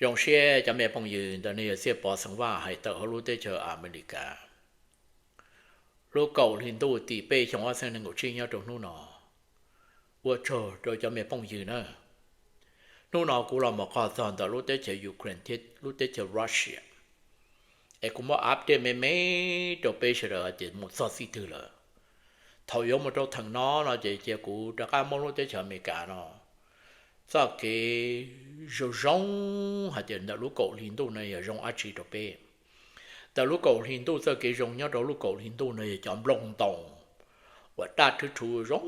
Zoo siab cov me phooj ywg ntawm nej yog Txhiaj Pov xeem Vaj hais tawm hauv lub teb chaws Amelikas. Lub kaum hli ntuj tim peb xyoo ob txhiab nees nkaum tsib nyob rau hnub no, ua tsaug rau cov me phooj ywg na. Hnub no kuv los mus qhov txog ntawm lub teb chaws Ukraine thiab lub teb chaws Russia, es kuv muab update me me rau peb sawv daws tias mus txog txij twg lawm. Thaum yuav mus rau theem no no ces cia kuv rov qab muab lub teb chaws Amelikas no txoj kev zoo zoo hais tias ntawm lub kaum hli ntuj no yog zoo dab tsi rau peb. Ntawm lub kaum hli ntuj, txoj kev zoo nyob rau lub kaum hli ntuj no yog cov nplooj ntoos uas daj rhwv rhuv zoo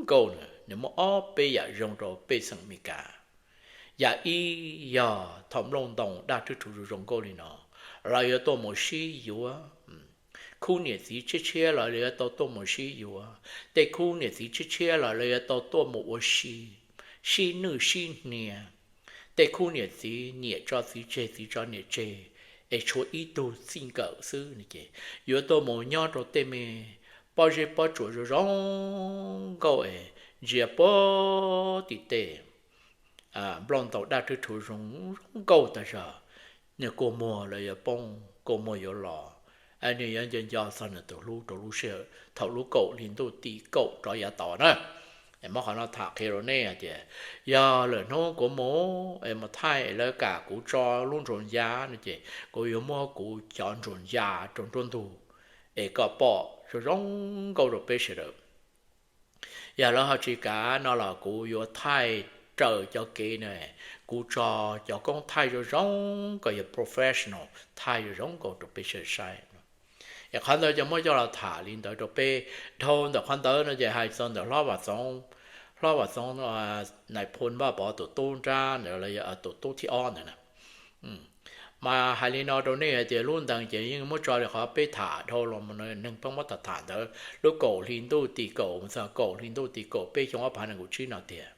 nkauj na, nws muaj ob peb yam zoo rau pej xeem Amelikas. Yam ib yog thaum nplooj ntoos daj rhwv rhuv zoo zoo nkauj li no, lawv yuav tuaj mus sib yuav. Khub niam txiv tshiab tshiab los lawv yuav tau tuaj mus sib yuav. Tej khub niam txiv tshiab tshiab los lawv yuav tau tuaj mus ua si, sib nwj sib hnia. Tej khub niam txiv, niam tso txiv tseg, txiv tso niam tseg, es tshuav ib tug txij nkawm xwb no ces yuav tuaj mus nyob rau tej me pob zeb pob tsuas zoo zoo nkauj es ntsia puag tim tej nplooj ntoos daj rhwv rhuv zoo zoo nkauj tag zog. Nws kua muag lawv yuav poob, kua muag yuav los, nws yuav nco nco txog nws tus hlub rau lub sij hawm thaum lub kaum hli ntuj tim kaum rov yav tod na. Muab qhov no tham qhia rau nej hais tias yog lwm hnub kuv mus es mus thaij es lawv kam kuv tso lub ntsuas ntsa no ces kuv yuav muab kuv cov ntsuas ntsa rau nruab ntug es kom pom zoo zoo nkauj rau peb sawv daws. Yog lawv ho tsis kam no los kuv yuav thaij raws cov kev na, kuv tso cov koob thaij zoo zoo kom yog professional thaij zoo zoo nkauj rau peb sawv daws saib. Es qhov ntawd ces muab coj los tham li ntawd rau peb. Dhau ntawm qhov ntawd no ces hais txog ntawm hlob Vam Txoov, hlob Vam Txoov, Nais Phoo Vaj Pov tus tub nrab ntawd los yog tus tub thib ob ntawd na. Mas hais li no rau nej hais tias lub ntees ces yeej muab tso li qhov peb tham dhau los neeg pheej muab tham tham ntawd, lub kaum hli ntuj tim kaum mus txog kaum hli ntuj tim kaum peb xyoo ob phav nees nkaum tsib no tiag.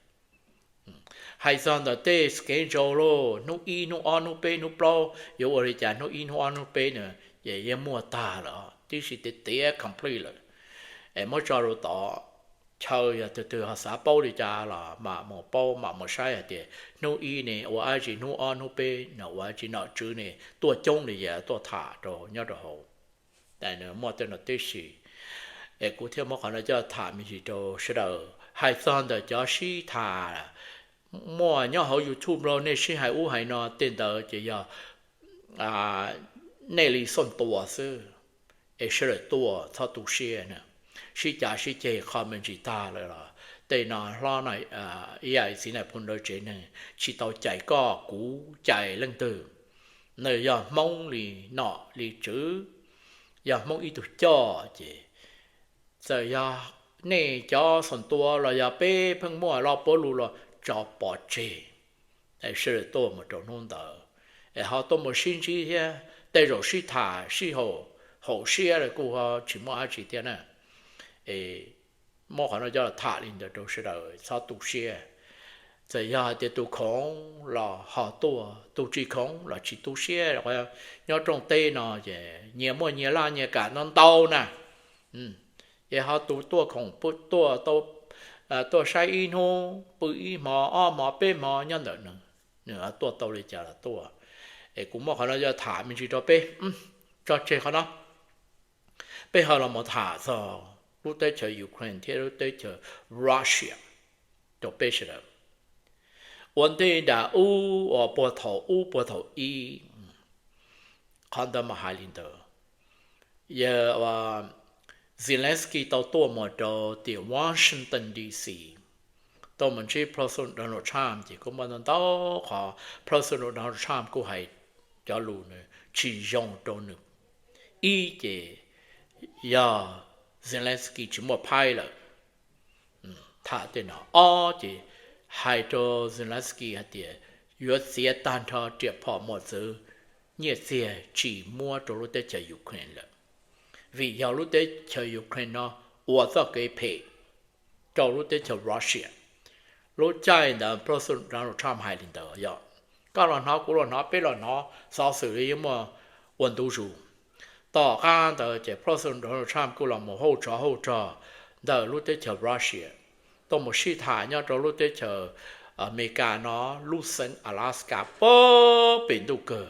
Hais txog ntawm tej schedule lauj, hnub ib hnub ob hnub peb hnub plaub yuav ua li cas hnub ib hnub ob hnub peb na, ces yeej muaj tag lawm, tib si tiav tiav complete lawm. Es muab tso rau tod, chaw yog tus twg ho xav paub li cas los mam mus paub mam mus saib hais tias hnub ib ne ua dab tsi, hnub ob hnub peb no ua dab tsi, nom tswv ne tuaj coob li cas tuaj tham rau nyob rau hauv. Nws muaj tej no tib si. Es kuv thiaj muab qhov no coj tham me ntsis rau sawv daws. Hais txog ntawm cov sib tham muaj nyob hauv YouTube los nej sib hais ub hais no tej ntawd ces yog nej li xoj ntua xwb, es sawv daws tuaj txhob tu siab na. Sib cav sib ceg qho me ntsis tag lawm los tej no hlob no ib yam txiv Nais Phoo lawv tsev neeg tsis tau cais koj kuv cais leej twg. Nws yog Hmoob li nom li tswv, yog Hmoob ib tug coj ces txawm yog nej cov xoj ntua los yog peb pheej muaj lo puav lus los tso pov tseg. Sawv daws tuaj mus rau hnub ntawd es ho tuaj mus sib ntsib thiab tej zaum sib tham sib haum siab los kuj ho tsis muaj dab tsi thiab na. Es muab qhov no coj los tham li ntawd rau sawv daws txhob tu siab. Txawm yog hais tias tus khoom los ho tuaj, tus tsis khoom los tsis tu siab. Nyob rooj teb no ces nyias muaj nyias laj nyias kam ntau ntau na. Ces ho tus tuaj khoom tuaj tau, tuaj saib ib hnub, pw ib hmo ob hmo peb hmo nyob ntawm nws, nws tuaj tau li cas los tuaj. Es kuv muab qhov no coj tham me ntsis rau peb tso tseg qhov no. Peb ho los mus tham txog lub teb chaws Ukraine thiab lub teb chaws Russia rau peb sawv daws. Ua ntej nram ub uas puag thaum ub puag thaum ib, qhov ntawd mas hais li ntawd. Yog Zelensky tau tuaj mus rau tim Washington D C, tau mus ntsib President Donald Trump ces kuj muaj ntau ntau qhov President Donald Trump kuj hais cov lus nws tsis zoo rau nws. Ib ces yog Zelensky tsis muaj phaib lawm, tham tej no. Ob ces hais rau Zelensky hais tias yuav txiav tag nrho riam phom mos txwv nyiaj txiag tsis muab rau lub teb chaws Ukraine lawm, vim yog lub teb chaws Ukraine no ua txoj kev phem rau lub teb chaws Russia. Lub caij ntawd President Donald Trump hais li ntawd yog koj los hnov, kuv los hnov, peb los hnov, xov xwm li yeej muaj ua ntu zus. Tom qab ntawd ces President Donald Trump kuj los mus hauj tsov hauj rog ntawm lub teb chaws Russia, tuaj mus sib tham nyob rau lub teb chaws Amelikas no lub xeev Alaska puag pem ntuj kawg.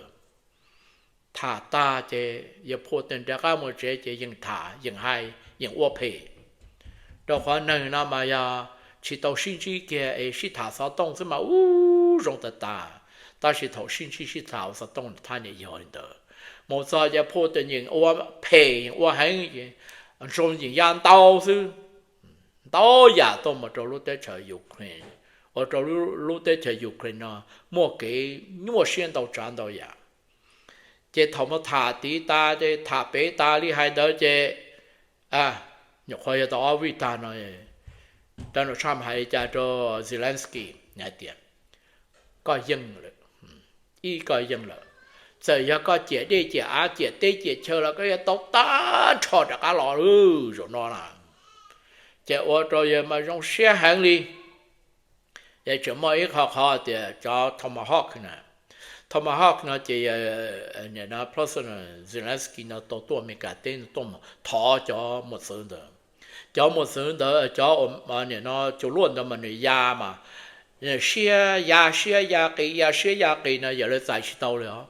Tham tag ces yawg Putin rov qab mus tsev ces yeej tham yeej hais yeej ua phem, rau qhov neeg no mas yog tsis tau sib ntsib kiag es sib tham xov tooj xwb mas ub zoo tas tas. Tab sis thaum sib ntsib sib tham ua xov tooj thaj niam yog li ntawd. Mus txog ces Putin yeej ua phem yeej ua heev, ntsoo yeej ya ntau xwb, ntau yam tuaj mus rau lub teb chaws Ukraine, ua rau lub teb chaws Ukraine no muaj kev nyuaj siab ntau tsav ntau yam. Ces thaum mus tham tid tas ces tham pem tas li hais ntawd ces nyuam qhuav yog tau ob vij tag no, Donald Trump hais li cas rau Zelensky hais tias, koj yeej lawm, ib koj yeej lawm. Txawm yog koj ciam dej ciam av ciam teb ciam chaw los koj yuav tau tag nrho rov qab los lawm zaum no na. Ces ua rau yawg mas zoo siab heev li. Ces tseem muaj ib qho qhov tias cov Tomahawk na, Tomahawk no ces President Zelensky no tau tuaj Amelikas teb no tuaj mus thov cov mos txwv ntawd. Cov mos txwv ntawd cov nim no cua luaj ntawd mas nws ya mas siab ya siab ya qis ya siab ya qis no yog lawv txais tsis tau li os.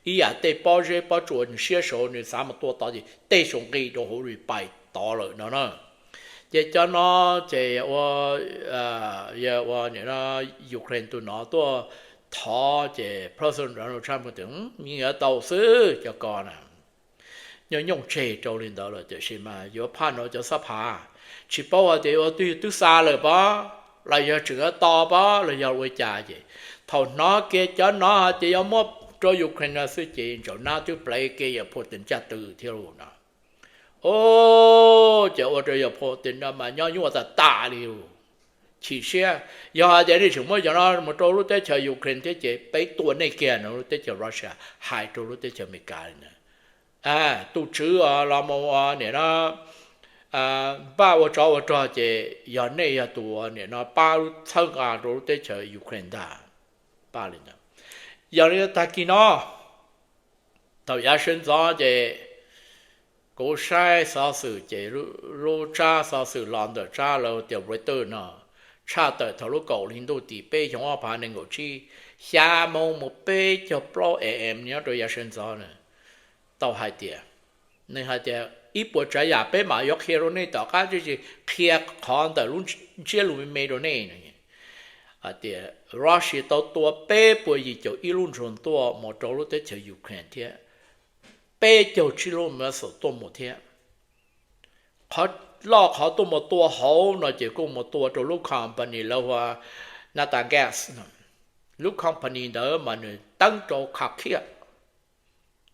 Ib yam tej pob zeb pob tsuas nws siab saud nws xav mus tua tod ces tej saum nqis rau hauv li pais tod lawm no na. Ces cov no ces ua, yog ua nim no Ukraine tus no tuaj thov ces President Donald Trump tias yeej yuav tau xwb cov ko na. Nyooj nyooj tseg rau li ntawd lawm tiam sis mas yuav phaj no cov xab phav, tsis paub hais tias ua twg twb xa lawm pob los yog tseem yuav tos pob los yog ua cas ces thaum hnov kiag cov no hais tias yuav muab rau Ukraine no xwb ces ntsaum nab twb plev kiag yawg Putin caj tw thiab lauj no. Ces ua rau yawg Putin no mas nyob nyuaj tas tas li lauj. Chim siab, yog hais tias nej tseem muab cov no mus rau lub teb chaws Ukraine thiab ces peb tua nej kiag no lub teb chaws Russia hais rau lub teb chaws Amelikas li ntawd. Tus tswv los mus nim no npaj ua tsov ua rog ces yog nej yog tus nim no pab lub txhawb nqa rau lub teb chaws Ukraine ntag. Pab li ntawd. Yog li tag kis no thaum yav sawv ntxov ces kuv saib xov xwm ces lub tsab xov xwm los ntawm tsab lawv tias Reuters no tshaj tawm thaum lub kaum hli ntuj tim peb xyoo ob phav nees nkaum tsib, xya moo mus peb caug plaub a.m. nyob rau yav sawv ntxov na, tau hais tias, nws hais tias ib puas tsav yam peb mam yuav qhia rau nej tom qab, tiam sis qhia qhov ntawm lub ntsiab lus me me rau nej no. Hais tias Russia tau tua peb puas yim caum ib lub drone tuaj mus rau lub teb chaws Ukraine thiab, peb caug tsib lub missile tuaj mus thiab. Qhov loj qhov tuaj mus tua hauv no ces kuj mus tua rau lub company lawv hu ua Natangas no. Lub company ntawd mas nws teeb rau Kharkiv,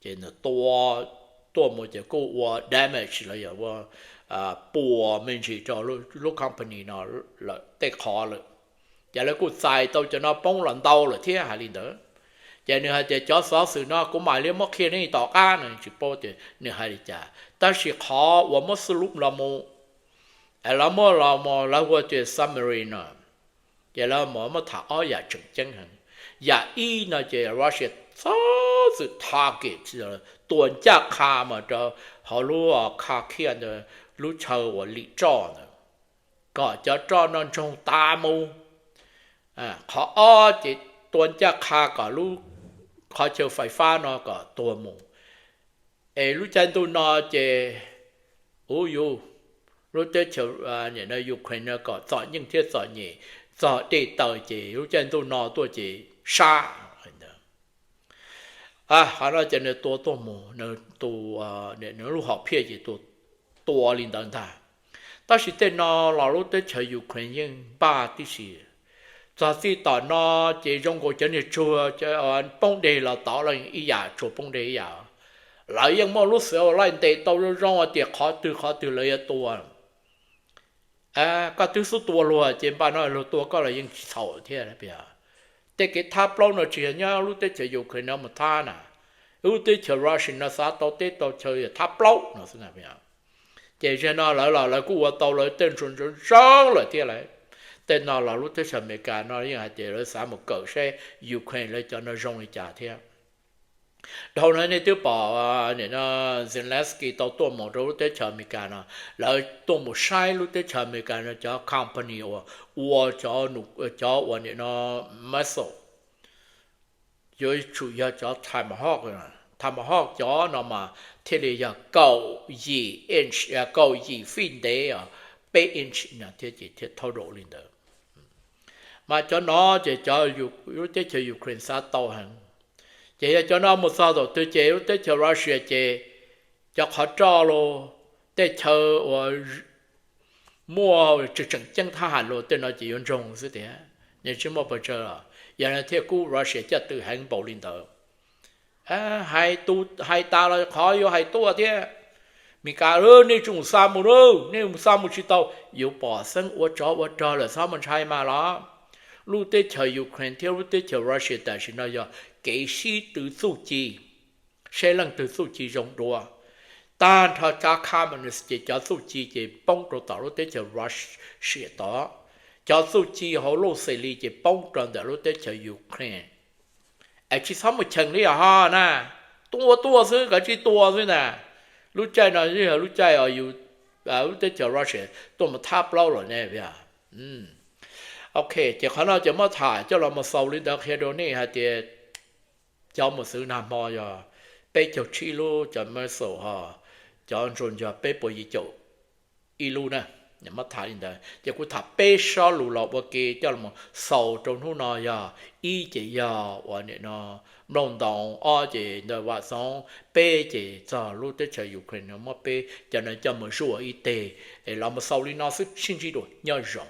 ces nws tua tuaj mus ces kuj ua damage los yog ua puas me ntsis rau lub company no lawm tej qhov lawm. Ces lawv kuj txais tau cov no poob los ntau lawm thiab hais li ntawd. Ces nws hais tias cov xov xwm no kuv mam li muab qhia nej tom qab no, tsis paub tias nws hais li cas, tab sis qhov uas muab xwb lub los mus, lawv muab los mus lawv hu ua tias submarine no, ces lawv mus muab tham ob yam tseem ceeb heev. Yam ib no ces Russia txhob txwm target tua ncaj qha mus rau hauv lub Kharkiv ntawd, lub chaw uas lim roj ntawd, kom cov roj no ntsoog tas mus. Qhov ob ces tua ncaj qha kom lub qhov chaw fais fab no kom tuag mus. Es lub caij ntuj no ces ub yuv, lub teb chaws Ukraine no kom txom nyem thiab txom nyem txog dej taw ces lub caij ntuj no tuaj ces sab. Qhov no ces nws tua tuaj mus, nws tus, nws lub hom phiaj ces tua li ntawd ntag. Tab sis tej no los lub teb chaws Ukraine yeej npaj tib si. Txog txij tom no ces zoo nkaus cov niag tsuag poob deg los tod los ib yam, tsuag poob deg ib yam. Lawv yeej muaj lub xav laij ntes tau zoo zoo tias qhov twg qhov twg lawv yuav tua. Koj twb xub tua luag ces npaj no luag tua koj los yeej tsis txhaum thiab. Tej kev thab plaub no tsis yog nyob lub teb chaws Ukraine no mus thab na, lub teb chaws Russia no xav tau teb tau chaw yog thab plaub no xwb na. Ces zaum no lawv los lawv kuj ua tau lawv tej ntsuas ntsoov lawm thiab lawm. Tej no los lub teb chaws Amelikas no yeej hais tias lawv xav mus kawm saib Ukraine lawv cov no zoo li cas thiab. Dhau no nej twb pom, nim no Zelensky tau tuaj mus rau lub teb chaws Amelikas no, lawv tuaj mus saib lub teb chaws Amelikas no cov company uas ua cov uas nim no missile, yuav tsum yog cov Tomahawk. Tomahawk cov no mas thiaj li yog kaum yim inch, kaum yim feet ntev, peb inch no thiab ces thiaj thauj daus li ntawd. Mas cov no ces cov lub teb chaws Ukraine xav tau heev. Ces yog cov no mus txog thaum twg ces lub teb chaws Russia ces cov qhov roj los, tej chaw uas muaj tseem ceeb thab ham los tej no ces yuav ntsoog xwb tiag, nws tsis muaj pes tsawg los yog no thiaj kub Russia caj twm heev npaum li ntawd. Hais tas los qhov yuav hais tuaj thiab. Meskas, nej tsis mus xa mus lauj, nej mus xa mus tsis tau. Yuav pom xeeb ua tsov ua rog lawm, txhob mus ntshai mas los. Lub teb chaws Ukraine thiab lub teb chaws Russia tam sim no yog kev sib tw txuj ci, seb leej twg txuj ci zoo dua. Tag nrho cov communist ces cov txuj ci ces poob rau tom lub teb chaws Russia tod, cov txuj ci hauv luj xes li ces poob rau ntawm lub teb chaws Ukraine. Es tsis txhob mus cheem li os ho na, tuaj tuaj xwb, kav tsij tua xwb na. Lub caij no yog lub caij lub teb chaws Russia tuaj mus thab plaub los ne. Ok, ces qhov no ces muab tham coj los mus xaus li ntawd qhia rau nej hais tias cov mus xwv nag hmo yog peb caug tsib lub cov missile ho, cov drone yog peb puas yim caum ib lub na. Muab tham li ntawd ces kuv tham peb sob lus los ua ke coj los mus xaus rau hnub no yog, ib ces yog uas nim no nplooj ntoos, ob ces ntawm vam xoov, peb ces txog lub teb chaws Ukraine no muab peb cov no coj mus zuaj ib teg. Es los mus xaus li no xwb, sib ntsib dua, nyob zoo.